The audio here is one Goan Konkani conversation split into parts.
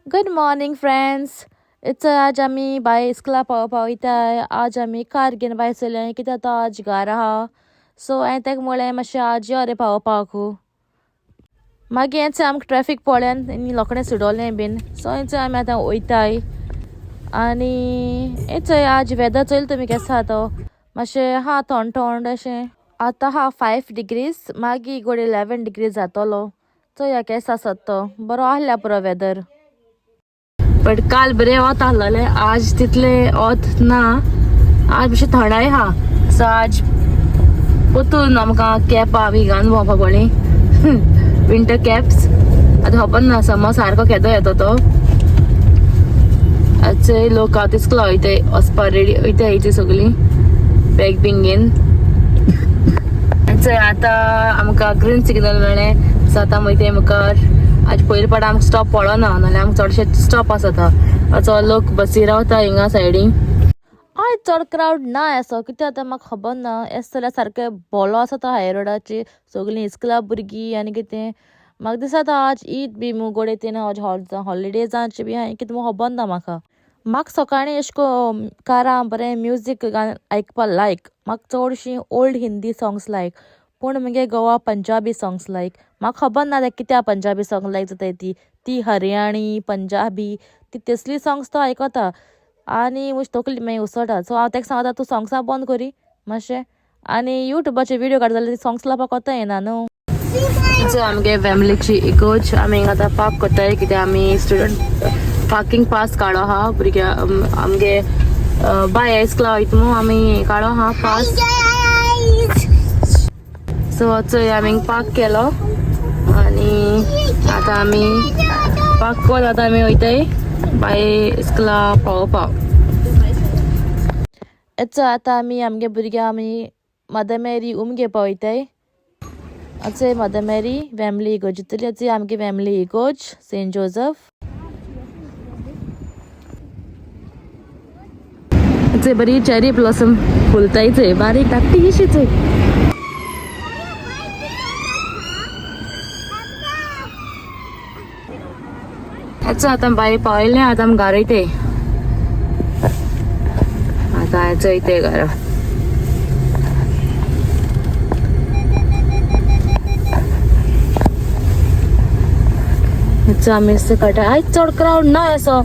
Good morning friends. It's आज आमी बाय इस्कुला पावपा वयताय. आज आमी कार घेवन भायर सरले कित्याक तो आज घरा आहा. सो हांवें ताका म्हणलें मातशें आज यो रे पावोवपाक. मागीर हेंच आमकां ट्रॅफीक पळोवन आनी लोकांनी सुडोवलें बीन. सो हेंच आमी आतां वयताय. आनी हेंच आज वेदर चोयल तुमी केसो आहा तो, मातशें आहा थोंड थोंड अशें. आतां आहा 5 डिग्रीज, मागीर गोडे 11 डिग्रीज जातलो. चोया केसो आसत तो, बरो आहल्या पुरो वेदर. बट काल बरें वत आहलेलें, आज तितलें वत ना, आज मातशें थंडाय आहा. सो आज पोतून आमकां कॅपां बी घालून भोंवपा पडली, विंटर कॅप्स. आतां खबर ना समर सारको केदो येता तो. आतां लोक आतां इस्कुला वयताय, वचपा रेडी वयताय ती सगळीं बॅग बीन घेवन. आतां आमकां ग्रीन सिग्नल मेळ्ळें, सो आतां वयताय मुखार. आज पयले पाट आमकां स्टॉप पडना, नाल्यार आमकां चडशे स्टॉप आसता. असो लोक बसी रावता हिंगा सायडीन. आयज चड क्रावड ना असो, कित्याक आतां म्हाका खबर ना. येस जाल्यार सारकें बोलो आसा तो हाय रोडाचेर, सगळीं इस्कुला भुरगीं आनी कितें. म्हाका दिसता आतां आज ईद बी मु गोडे तेन्ना आज हॉलिडेजांचे बी आहा कितें म्हूण खबर ना म्हाका. म्हाका सकाळीं अशें करून कारां बरें म्युजीक आयकपा लायक. म्हाका चडशीं ओल्ड हिंदी सोंग्स लायक, पूण मुगे गोवा पंजाबी सोंग्स लायक. म्हाका खबर ना तें कित्याक पंजाबी सोंग लायक जाताय ती. ती हरियाणी पंजाबी ती तसली सोंग्स तो आयकता आनी म्हजी तकली मागीर उसळटा. सो हांव ताका सांगता तूं सोंग्सां बंद करी मातशें, आनी युट्यूबाचेर व्हिडियो काडटा जाल्यार ती सोंग्स लावपाक कोत्ता येना न्हू. आमगे फॅमिलीची इगोज आमी हिंगा आतां पार्क करताय, कित्याक आमी स्टुडंट पार्कींग पास काडो आहा. भुरग्या आमगे बाय इस्कुला वयता म्हूण आमी काडो आहा पास. सो चोय आमी पार्क केलो आनी आतां आमी पार्क करून आतां आमी वयताय बाय इस्कुला पावोवपाक. येचो आतां आमी आमगे भुरग्यां आमी मदर मेरी उम घेवपा वयताय. अचे मदर मेरी फॅमिली इगोज जितली अचे आमगे फॅमिली इगोज सेंट जोजफ. अचे बरी चेरी ब्लॉसम फुलताय चोय, बारीक धाकटीशी चोय. हेचो आतां बाय पावयलें, आतां आमी घरा वयताय. आतां हेचो वयताय घरा. हेचो आमी सकाळी आयज चड क्रावड ना असो.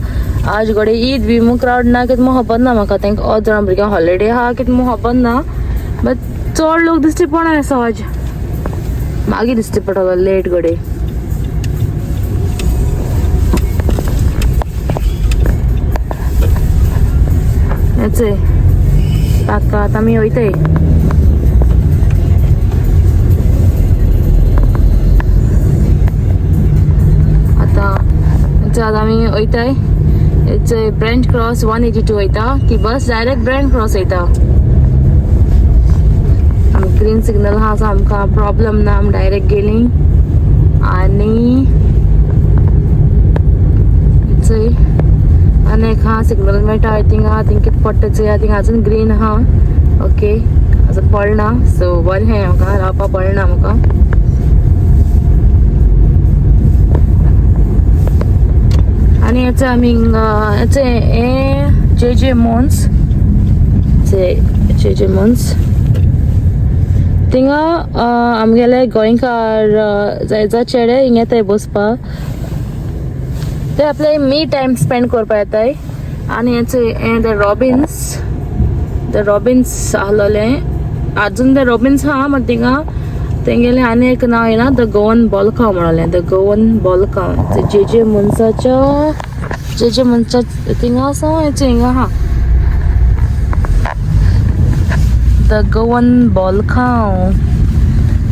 आज घडये ईद बी म्हूण क्रावड ना कितें म्हूण खबर ना म्हाका. तांकां अर्द जाणां भुरग्यांक हॉलिडे आहा कितें म्हूण खबर ना, बट चड लोक दिश्टी पडना असो आज. मागीर दिश्टी पडटलो लेट घडये. हेचो ताका आतां आमी वयताय. आतां आतां आमी वयताय. हेचो ब्रेंट क्रॉस 182 वयता ती बस, डायरेक्ट ब्रेंट क्रॉस वयता. आमी ग्रीन सिग्नल आहा सो आमकां प्रॉब्लम ना, आमी डायरेक्ट गेली. आनी चोय आनी एक आहा सिग्नल मेळटा, थिंगा आहा, थिंग कितें पडटा चोया. थिंगा अजून ग्रीन आहा. ओके अजून पडना, सो बरें आमकां रावपा पडना आमकां. आनी हेचो आमी हेचो हें जे जे मोन्स, जे जे मोन्स थिंगा आमगेले गोंयकार जाय चेडे हिंगा येताय बसपाक, ते आपले मी टायम स्पेंड करपा येताय. आनी हेचो हें the Robins, the Robins आहलोलें, आजून the Robins आहा बट थिंगा तेंगेलें आनी एक नांव येना, the Goan बॉलकांव म्हणलें, the Goan बॉलकांव. जे जे मनसाच्या जे जे मनसा थिंगा आसा, हेचो हिंगा आहा the Goan बॉलकांव.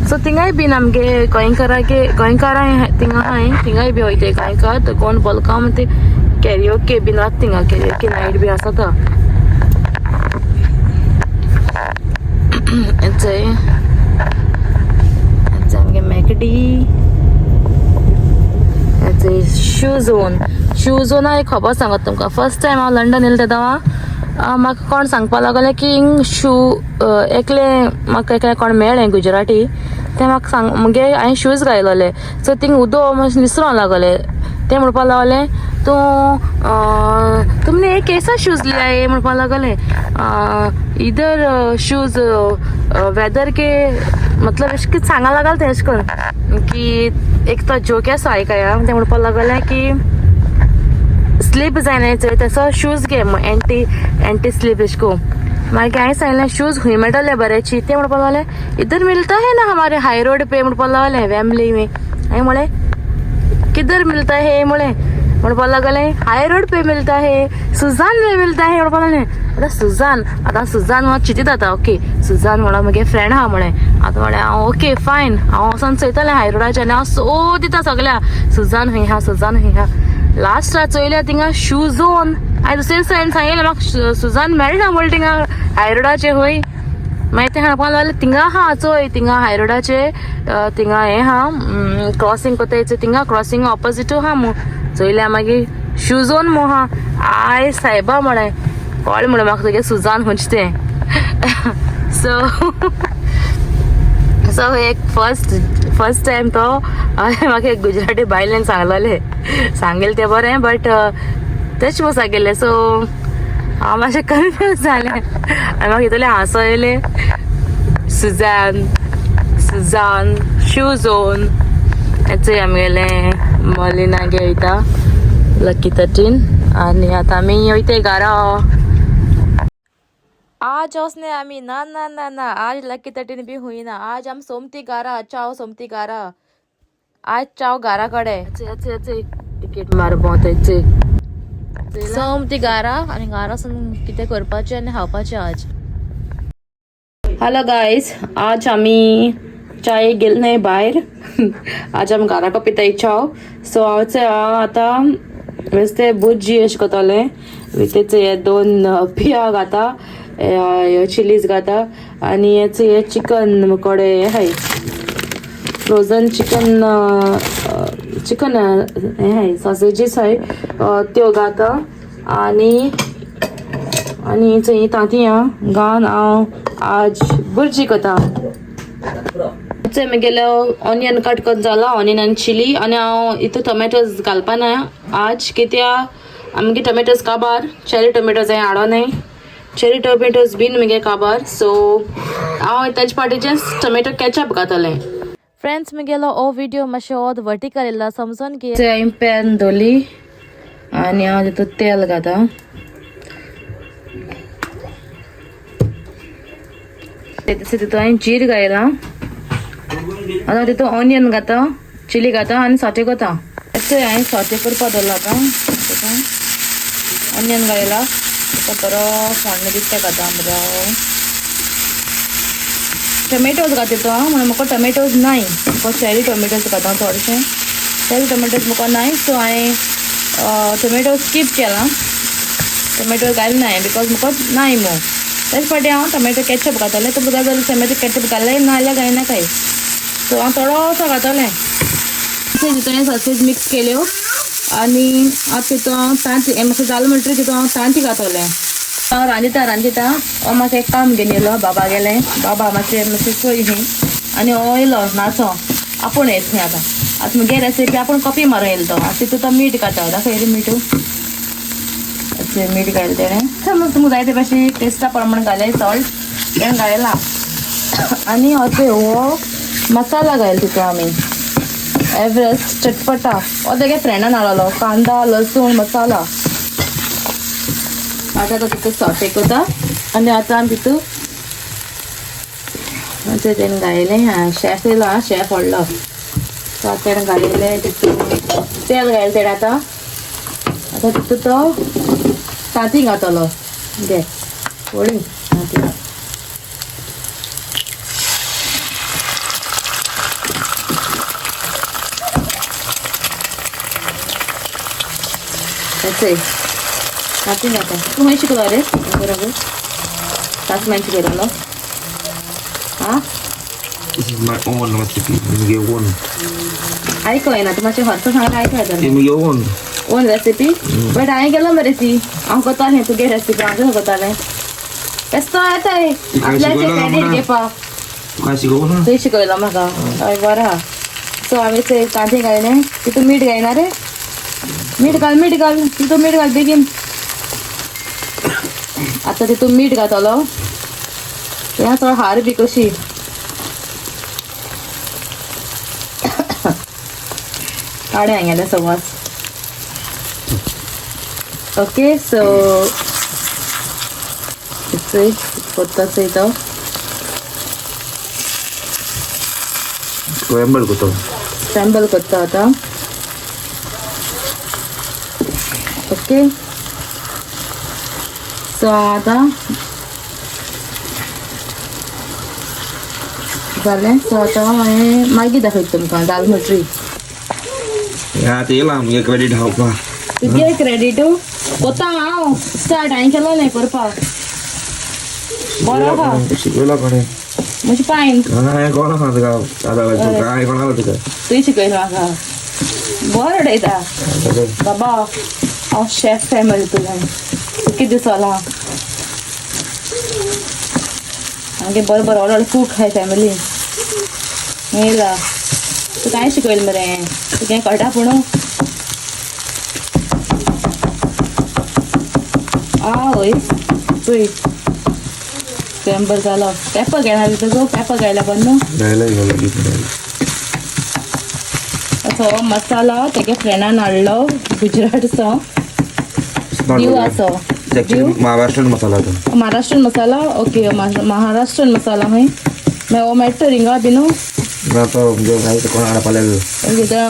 सो थिंगाय बीन आमगे गोंयकाराके गोंयकारां थिंगा आहाय, थिंगाय बी वयताय गोंयकार. The Goan बॉलकांव ते कॅरियोके बीन आसा थिंगा, कॅरियोके नायट बी आसा तो. हेचोय हेचो आमगे मॅकडी. हेचो शू झोन, शू झोना एक खबर सांगत तुमकां. फर्स्ट टायम हांव लंडन येयलें तेन्ना म्हाका कोण सांगपा लागले की हिंग शू एकले म्हाका एकलें कोण मेळ्ळें गुजराती, ते म्हाका सांग मुगे हांवें शूज घायलोले, सो थिंग उदो मातशें निसरों लागले. ते म्हणपा लागले तो तुमने ये कैसा शूज लिया है म्हणपाक लागलें. इधर शूज वेदर के मतलब अशें कितें सांगा लागलें तें अशें करून की एक तो जोक आसा आयकया. तें म्हणपाक लागलें की स्लीप जायना चोय तसो शूज घे एंटी एंटी स्लीप अशें करून. मागीर हांवें सांगलें शूज खंय मेळटले बरेची. तें म्हणपाक लागलें इधर मिलता है ना हमारे हाय रोड पे म्हणपाक लागलें वेमली में. हांवें म्हळें किधर मिलता है म्हळें. म्हणपाक लागलें हाय रोड पे मिलता है, सुजान में मिलता है म्हणपाक लागलें. आतां सुजान, आतां सुजान म्हणून चिंतीत आतां ओके सुजान म्हणून म्हगे फ्रेंड आहा म्हळें. आतां म्हळें हांव ओके फायन हांव वचोन चोयतलें हाय रोडाचेर आनी हांव सोदिता सगळ्या सुजान खंय आहा, सुजान खंय आहा. लास्टाक चोयल्या थिंगा शूजोन. हांवें दुसरे दिसा सांगिल्लें म्हाका सुजान मेळना म्हणलें थिंगा हाय रोडाचेर खंय. मागीर तें सांगपाक लागलें थिंगा आहा चोय थिंगा हाय रोडाचे थिंगा हें आहा क्रॉसिंग कोताय थिंगा क्रॉसिंग ऑपोजिटू आहा मू. चोयल्या मागीर शूजोन मू आहा. I सायबा म्हळें कळ्ळें म्हणलें म्हाका तुगे सुजान खंयचें तें. सो सो एक फर्स्ट फर्स्ट टायम तो म्हाका एक गुजराती बायलेन सांगलेलें, सांगेलें तें बरें बट तेच मो सांगिल्लें. सो हांव मातशें कन्फ्यूज जालें आनी म्हाका इतलें हांसो येयलें. सुजान सुजान शू झोन. चोय आमगेलें मलिना गे वयता लकी 13 आनी आतां आमी वयता घरा. आज वचने आमी ना ना ना ना आज लकी 13 बी हुई ना. आज आम सोमती घरा चाव सोमती घरा. आज चाव घरा कडे. तिकेट मार भोंवताय सोमती घरा आनी घरा वचून कितें करपाचें आनी खावपाचें आज. हॅलो गायज, आज आमी चाय गेले न्हय भायर. आज आमी घरा पिताय चाव. सो हांव चोय आतां बेश्टे भुरजी अशें करतलें. तेचे हे दोन पिया घाता, चिलीज घाता आनी हेच हे चिकन कडे आहाय फ्रोजन चिकन चिकन हें आहाय सॉसेजीस आहाय त्यो घाता आनी आनी चोय तांतयां घालून हांव आज भुरजी करता. चोय म्हगेलो ऑनियन कट करून जाला, ऑनियन आनी चिली. आनी हांव हितू टोमॅटोज घालपाना आज कित्या आमगे टोमॅटोज काबार, चेरी टोमॅटोज हांवें हाडो न्हय, चेरी टोमॅटोज बीन म्हगे काबार. सो हांव तेजे फाटीचें टोमॅटो केचप घातलें. फ्रेंड्स म्हगेलो हो व्हिडिओ मातशें ओद वर्टिकल येयला समजून घे. हांवें पॅन दवरली आनी हांव तितूंत तेल घाता. तितूंत हांवें जीर घायलां. आतां तितूंत ऑनियन घाता, चिली घाता आनी सोटे करता. चोय हांवें सोटे करपा दवरला. आतां ऑनियन घायला, ताका बरो फोण्ण दिसता घाता बरो. टोमॅटोज घातले तो म्हणून म्हाका टोमॅटोज नाय, म्हाका चेरी टोमॅटोज घाता थोडेशे. चेरी टोमॅटोज म्हाका नाय सो हांवें टोमॅटो स्कीप केला, टोमॅटो घाले नाय because म्हाका नाय मू. तेच फावटी हांव टोमॅटो केचप घातलें. तुमकां जाय जाल्यार टोमॅटो केचप घालें ना जाल्यार घायनाकाय. सो हांव थोडोसो घातलें. तितून सॉसेज मिक्स केल्यो आनी आतां तितून हांव तांती हें मातशें जालें म्हणटकीर तितून हांव तांती घातलें. हांव रांदिता रांदिता हो मातशें एक काम घेवन येयलो बाबा गेलें. बाबा मातशें मातशें चोय खंय आनी हो येयलो नाचो आपूण येत खंय. आतां आतां मुगे रेसिपी आपूण कॉपी मारून येयलो तो. आतां तितून तो मीठ घाता. दाखय रे मीठ. मीठ घायलें तेणें तुमकां जाय ते भाशेन टेस्टा प्रमाण घालें सॉल्ट तेणें घायलां. आनी हो चोय हो मसाला घायला तितून आमी एवरेस्ट चटपटा. हो तेगे फ्रेंडान हाडलो कांदा लसूण मसाला. आतां तो तितून सॉटे करता आनी आतां आमी तितून तेणें घायलें. हां शेफ येयलो, आं शेफ व्हडलो. सो आतां तेणें घायलें तितून तेल घायलें तेणें. आतां आतां तितून तो तांती घातलो घे व्हडली तांती. चोय तांती घाता. तूं खंय शिकलो रे बरोबर? तांत मागीर शिकयतालो आं? This is my own recipe. My own. आयको येना तूं मातशें हरसो सांगल्यार आयको येता. My own. Own recipe but हांवें केलो मरे ती. हांव करतालें तुगे रेसिपी हांव कशें करतालें बेस्तो येताय आपल्याचें शिकयलो क्रेडीट म्हाका? घेवपा. तुका शिकोवं ना? तुवें शिकयलो म्हाका. हय बरें आहा. सो आमी चोय तांती घायलें तितून मीठ घायना रे. मीठ घाल, मीठ घाल तितून, मीठ घाल बेगीन. आतां तितून मीठ घातलो. या चड हार बी कशी. काडे हांगेलें समज. ओके, सो चोय, कोत्ता चोय तो. स्क्रॅम्बल करतो. स्क्रॅम्बल करता आतां. ओके, सो आतां जालें. सो आतां हांवें मागीर दाखयता तुमकां दाल मटरी. आतां येयला आमगे क्रेडीट खावपा. तुगे क्रेडिटू कोता. हांव स्टार्ट हांवें केलो न्हय करपाक. बरो आहा. शिकयला कोणें? म्हजे पायन. हांवें कोणा सांग तुका आतां? हांवें कोणाक तुका? तुवें शिकयलें म्हाका. बरो उडयता बाबा. हांव शेफ फॅमिली तुजें कितें दिसोलां. आमगे बरें बरें व्हड व्हड कूक आहाय फॅमिली येयला. तूं कांय शिकयलें मरे? तुका हें कळटा पूण? आ वय, चोय, स्क्रॅम्बल जालो. पेपर घेयला तुजो? पेपर घायला पण न्हू. घायला गेलो. असो मसाला तेगे फ्रेंडान हाडलो गुजरातचो. दीव असो. एक्चुअली महाराष्ट्रीयन मसाला तो. महाराष्ट्रीयन मसाला. ओके, महाराष्ट्रीयन मसाला खंय मागीर हो मेळटा रिंगा बी न्हू? ना, तो म्हणजे कोण हाडपा लागलो.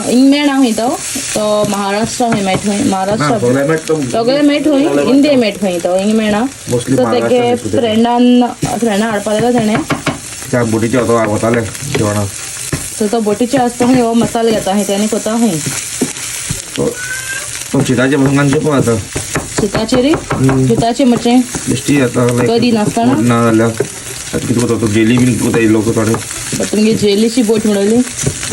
हिंग मेळना खंय तो. तो महाराष्ट्र खंय मेळटा खंय. ना. महाराष्ट्र. सगळे मेळटा. सगळे मेळटा खंय, इंडिये मेळटा खंय तो, हिंग मेळना. Mostly सो तेगे महाराष्ट्रान. फ्रेंडान फ्रेंडा हाडपा लागलो तेणें. त्या बोटीचे होतो वताले जेवणाक. सो तो बोटीचे आसता खंय, हो मसालो घेता खंय तेणी, कोता खंय. तो तो शिताचे पासून कांदे पण आतां. शिताचेर, शिताचे म्हणजे? बेश्टी आतां लायक कदी नासतना? ना जाल्यार आतां कितें करता तो जेली बीन करता लोक थोडे. तुमगे जेलीची बोट म्हणली.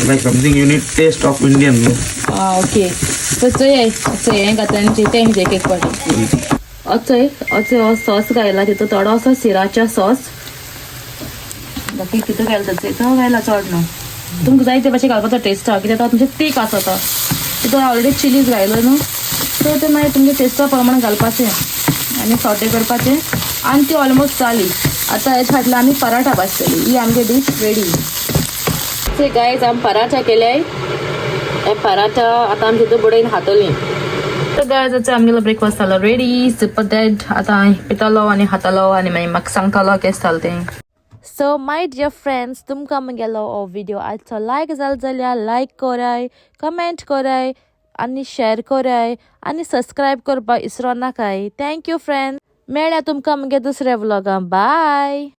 Like something unique taste of Indian न्हू. आं, ओके. सो चोय चोय, हें घातलें आनी चिंतय एक एक पाटी. अचय अचय, हो सॉस घायला तितून थोडो असो सिराचा सॉस. बाकी कितें घायला तसो तो घायला, चड न्हू. तुमकां जाय ते भाशेन घालपाचो टेस्टा, कित्याक तो तुमचे तीख आसता. तितून ऑलरेडी चिलीज घायलो न्हू, सो ते मागीर तुमचे टेस्टा प्रमाणे घालपाचें आनी सोटे करपाचें. आनी ती ऑलमोस्ट जाली. आतां हेच्या फाटल्यान आमी पराठा भाजतली. ही आमगे डीश रेडी. सो गायज, आमी पराठा केल्याय. हे पराठा आतां आमी तितून बुडोवन खातलीं. तर गायज, आतां आमगेलो ब्रेकफास्ट जालो रेडी. Super that. आतां पितालो आनी खातालो आनी मागीर म्हाका सांगतालो केशें जालें तें. सो my dear friends, तुमकां म्हगेलो हो व्हिडिओ आजचो लायक जालो जाल्यार लायक कराय, कमेंट कराय आनी शेअर कराय आनी सबस्क्रायब करपाक इसरो नाकाय. Thank you friends. मेळ्या तुमकां म्हगे दुसऱ्या व्लॉगान. बाय.